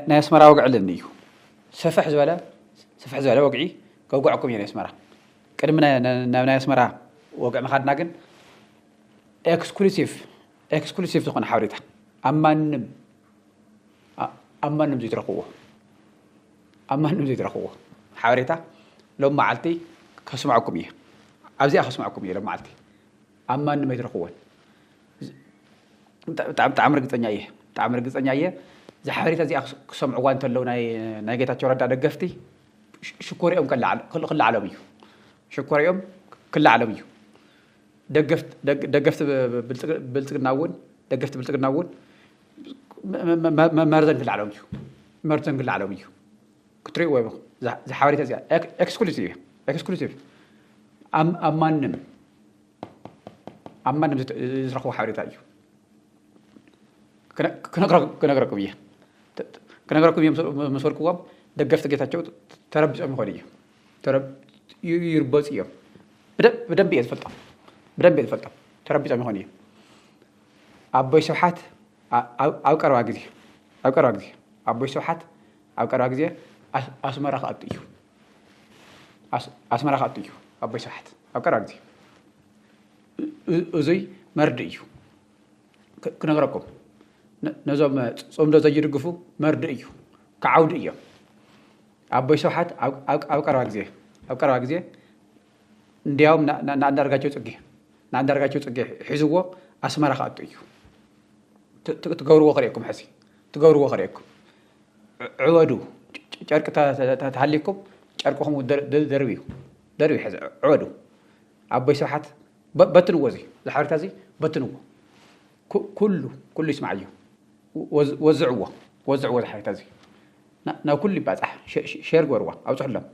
ናይ ኣስመራ ወግዒ ኣለኒ እዩ። ስፍሕ ዝበለ ስፍሕ ዝበለ ወግዒ ከውግዐኩም እየ። ናይ ኣስመራ ቅድሚ ናብ ናይ ኣስመራ ወግዒ ምኻድና ግን ኤክስክሉሲቭ ኤክስክሉሲቭ ዝኾነ ሓበሬታ ኣብ ማንም ኣብ ማንም ዘይትረኽብዎ ኣብ ማንም ዘይትረኽብዎ ሓበሬታ ሎም መዓልቲ ከስምዐኩም እየ። ኣብዚኣ ከስምዐኩም እየ ሎም መዓልቲ ኣብ ማንም ኣይትረኽብዎን። ብጣዕሚ ርግፀኛ እየ ብጣዕሚ ርግፀኛ እየ። እዚ ሓበሬታ እዚኣ ክሰምዕዋ እንተለዉ ናይ ጌታቸው ረዳ ደገፍቲ ሽኮሪኦም ክለዓሎም እዩ። ሽኮሪኦም ክለዓሎም እዩ። ደገፍቲ ብልፅግና እውን ደገፍቲ ብልፅግና እውን መርዘን ክለዓሎም እዩ። መርዘን ክለዓሎም እዩ። ክትሪእዎ ዝሓበሬታ እዚኣ ኤክስክሉሲቭ ኤክስክሉሲቭ ኣብ ማንም ኣብ ማንም ዝረኽቦ ሓበሬታ እዩ። ክነግረኩም እየ። ክነግረኩም እዮም ምስ በልክዎም ደገፍቲ ጌታቸው ተረቢፆም ይኾኑ እዮም። ይርበፁ እዮም። ብደንብ እየ ዝፈልጦም። ብደንብ እየ ዝፈልጦም። ተረቢፆም ይኾኑ እዮም። ኣቦይ ስብሓት ኣብ ቀረባ ግዜ ኣብ ቀረባ ግዜ ኣቦይ ስብሓት ኣብ ቀረባ ግዜ ኣስመራ ክኣቱ እዩ። ኣስመራ ክኣቱ እዩ ኣቦይ ስብሓት ኣብ ቀረባ ግዜ። እዙይ መርድእ እዩ። ክነግረኩም ነዞም ፅምዶ ዘይድግፉ መርድእ እዩ። ክዓውዱ እዮም። ኣቦይ ስብሓት ኣብ ቀረባ ግዜ ኣብ ቀረባ ግዜ እንዲያውም ንኣንዳርጋቸው ፅጌ ንኣንዳርጋቸው ፅጌ ሒዝዎ ኣስመራ ክኣቱ እዩ። ትገብርዎ ክርእየኩም ሕዚ ትገብርዎ ክርእየኩም። ዕወዱ ጨርቂ ተሃሊኩም ጨርቅኹም ደርብዩ ደርብዩ ሕዚ ዕወዱ። ኣቦይ ስብሓት በትንዎ እዚ ዝሓበሬታ እዚ በትንዎ። ኩሉ ኩሉ ይስማዓዮ። ወዝዕዎ ወዝዕዎ ዝሓበሬታ እዚ ናብ ኩሉ ይባፃሕ። ሼር ግበርዋ ኣብፅሕሎም።